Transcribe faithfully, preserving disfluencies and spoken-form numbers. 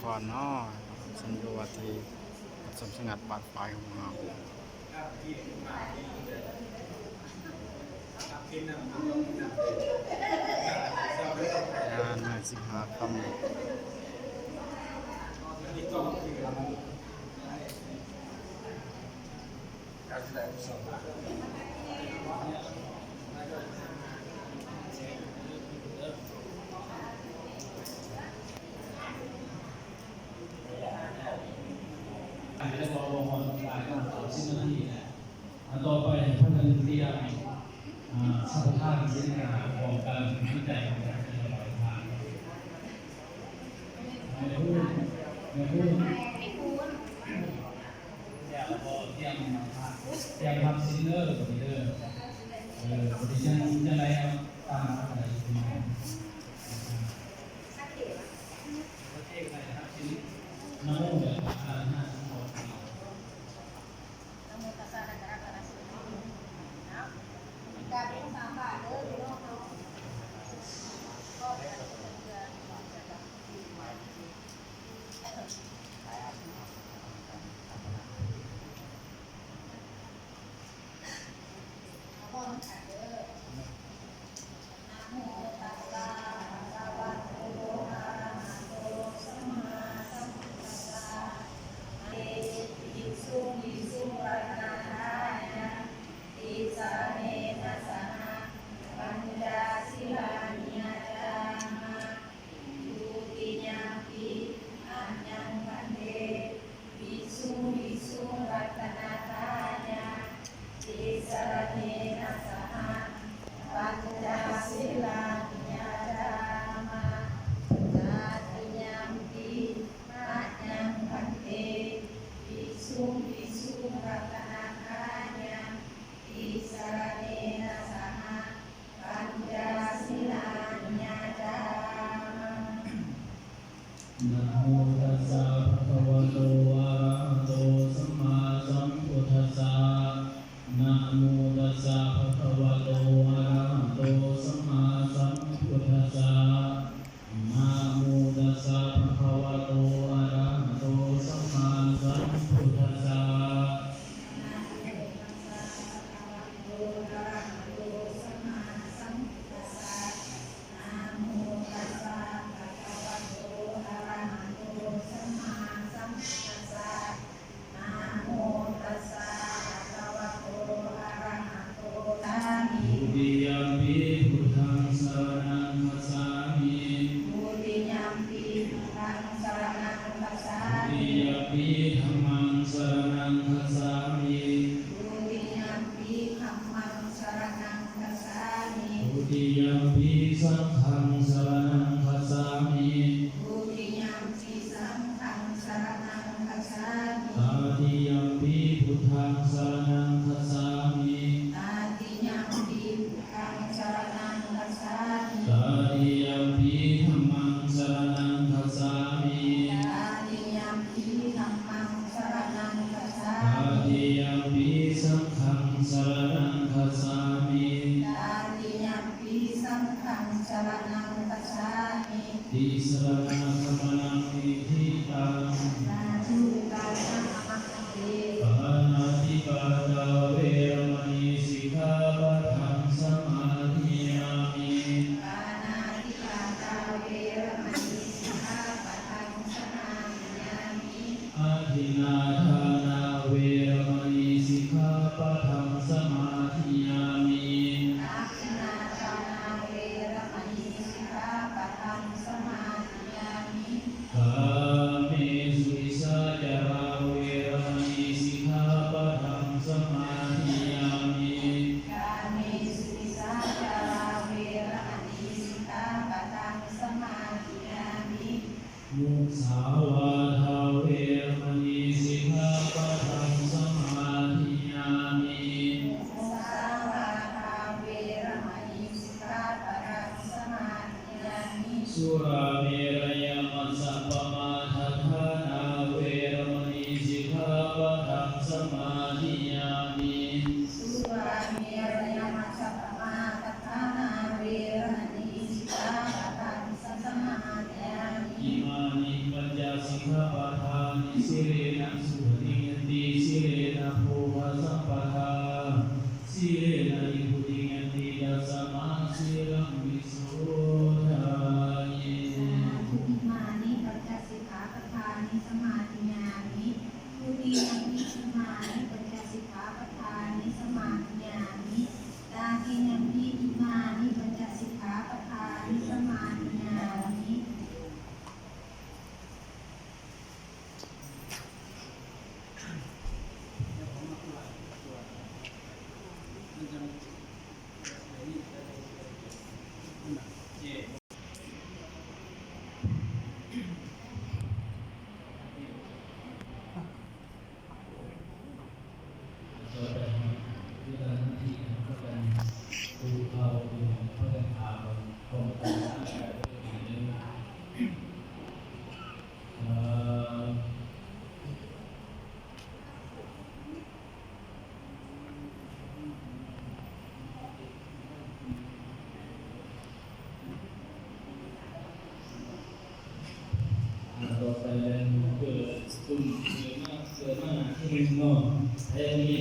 ກ່ອນເນາະ ສັນໂຍວາທີ ກັບສົມສະຫງັດບາດຝາຍຂອງເຮົາ ຍານສິບຫ້າຄຳ. ແລ້ວກໍບໍ່ຮອດຫຼາຍເນາະ ສາມສິບນາທີແລ້ວ. ອັນຕໍ່ໄປໃຫ້ພາກັນຕຽມ ອ່າ ສັງຄະທານສິນກາພ້ອມກັນ ໃນໃຈຂອງທ່ານ ແມ່ຄູ ແມ່ຄູ ແລ້ວກໍຕຽມ ຕຽມຮັບສິນເດີ ເດີ ເອີ ເປັນຈັ່ງ ຈັ່ງໃດເອົາຕາມມາກໍໄດ້ ໂອເຄ ກໍໄດ້ຮັບສິນ ນະໂມ ແລ້ວກໍອາລາທະນາສັງຄະທານ. ນະໂມຕັດສະ ພະຄະວະໂຕ ອະລະຫະໂຕ ສຳມາສຳພຸດທັດສະ ນະໂມ ການເປັນສາມບາດເດີພີ່ນ້ອງເນາະ ກໍເປັນເທື່ອ ນະໂມຕັດສະ ພະຄະວະໂຕ ອະລະຫະໂຕ ສຳມາສຳພຸດທັດສະ ເອ ວິສຸງ ວິສຸງ ລັດຕະນະທາຍະ ຕິສະຣະເນນະ ສະຫະ ປັນຈະ ສິລານິ ຍາຈາມະ Dutiyampi mayaṃ bhante visuṃ visuṃ rakkhaṇatthāya tisaraṇena saha pañca sīlāni yācāma. Tatiyampi mayaṃ bhante visuṃ visuṃ rakkhaṇatthāya tisaraṇena saha pañca sīlāni yācāma. Namo tassa bhagavato arahato sammāsambuddhassa. Namo tassa bhagavato arahato sammāsambuddhassa. Namo tassa bhagavato arahato sammāsambuddhassa. Namo tassa bhagavato arahato sammāsambuddhassa. Namo tassa bhagavato arahato sammā. Dutiyampi buddhaṃ saraṇaṃ gacchāmi. Dutiyampi buddhaṃ saraṇaṃ gacchāmi. Dutiyampi dhammaṃ saraṇaṃ gacchāmi. Dutiyampi dhammaṃ saraṇaṃ gacchāmi. Dutiyampi saṅghaṃ saraṇaṃ gacchāmi. Dutiyampi saṅghaṃ saraṇaṃ gacchāmi. Tatiyampi buddhaṃ saraṇaṃ gacchāmi. Tatiyampi buddhaṃ saraṇaṃ gacchāmi. Tatiyampi dhammaṃ saraṇaṃ gacchāmi. Tatiyampi dhammaṃ saraṇaṃ gacchāmi. Tatiyampi saṅghaṃ saraṇaṃ gacchāmi. Tatiyampi saṅghaṃ saraṇaṃ gacchāmi. Tisaraṇagamanaṃ niṭṭhitaṃ. Sādhu, sādhu, namaste. Pāṇātipātā veramaṇī sikkhāpadaṃ samādiyāmi. Pāṇātipātā veramaṇī sikkhāpadaṃ samādiyāmi. Adinnādānā veramaṇī sikkhāpadaṃ samādiyāmi. Adinnādānā veramaṇī sikkhāpadaṃ samādiyāmi. Kāmesu micchācārā veramaṇī sikkhāpadaṃ samādiyāmi. Kāmesu micchācārā veramaṇī sikkhāpadaṃ samādiyāmi. Musāvādā veramaṇī sikkhāpadaṃ samādiyāmi. Musāvādā veramaṇī sikkhāpadaṃ samādiyāmi. Surāmerayamajjapamādaṭṭhānā veramaṇī sikkhāpadaṃ samādiyāmi. Surāmerayamajjapamādaṭṭhānā veramaṇī sikkhāpadaṃ samādiyāmi. Imāni pañca sabbadā. Sīlena sugatiṃ yanti, sīlena bhogasampadā, sīlena nibbutiṃ yanti, tasmā sīlaṃ visodhaye. Sādhu. Imāni pañca sikkhāpadāni samādiyāmi. Dutiyampi imāni pañca sikkhāpadāni samādiyāmi. Tatiyampi imāni pañca sikkhāpadāni samādiyāmi. อ่า ต่อไปเรียนเกิดกลุ่มเกิดมาก เกิดมากหนาที่หนึ่งเนาะ ให้มี